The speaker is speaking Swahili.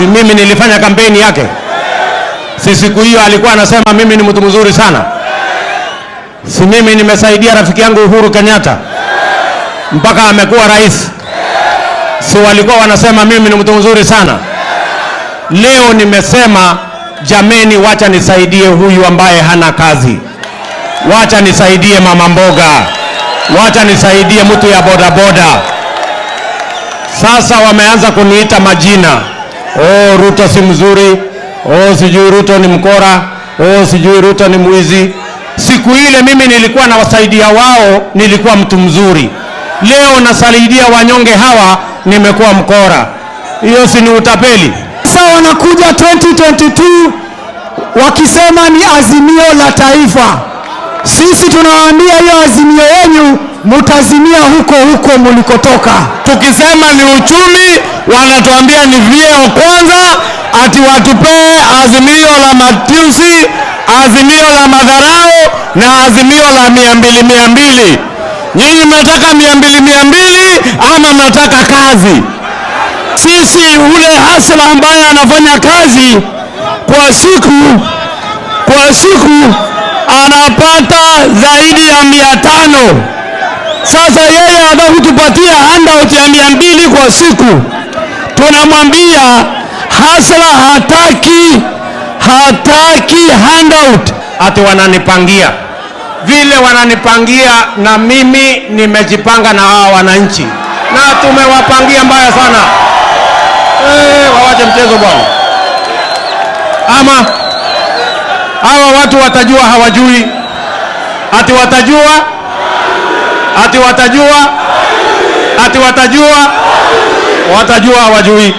Si mimi nilifanya kampeni yake? Si siku hiyo alikuwa anasema mimi ni mtu mzuri sana? Si mimi nimesaidia rafiki yangu Uhuru Kenyatta mpaka amekuwa rais? Si walikuwa wanasema mimi ni mtu mzuri sana? Leo nimesema jameni, wacha nisaidie huyu ambaye hana kazi, wacha nisaidie mama mboga, wacha nisaidie mtu ya bodaboda. Sasa wameanza kuniita majina, oh, Ruto si mzuri, oh, sijui Ruto ni mkora, oh, sijui Ruto ni mwizi. Siku ile mimi nilikuwa nawasaidia wao, nilikuwa mtu mzuri. Leo nasaidia wanyonge hawa, nimekuwa mkora. Hiyo si ni utapeli? Sasa wanakuja 2022 wakisema ni azimio la taifa. Sisi tunawaambia hiyo azimio yenu mutazimia huko huko mulikotoka. Tukisema ni uchumi, wanatuambia ni vyeo kwanza, ati watupee azimio la matusi, azimio la madharau na azimio la 200 200. Nyinyi mnataka 200 200 ama mnataka kazi? Sisi ule hustler ambaye anafanya kazi kwa siku anapata zaidi ya 500. Sasa yeye anataka kutupatia handout ya 200 kwa siku. Tunamwambia hustler hataki handout. Ati wananipangia vile wananipangia, na mimi nimejipanga na hawa wananchi, na tumewapangia mbaya sana. Wawache mchezo bwana, ama hawa watu watajua hawajui, ati watajua, ati watajua, ati watajua, watajua hawajui.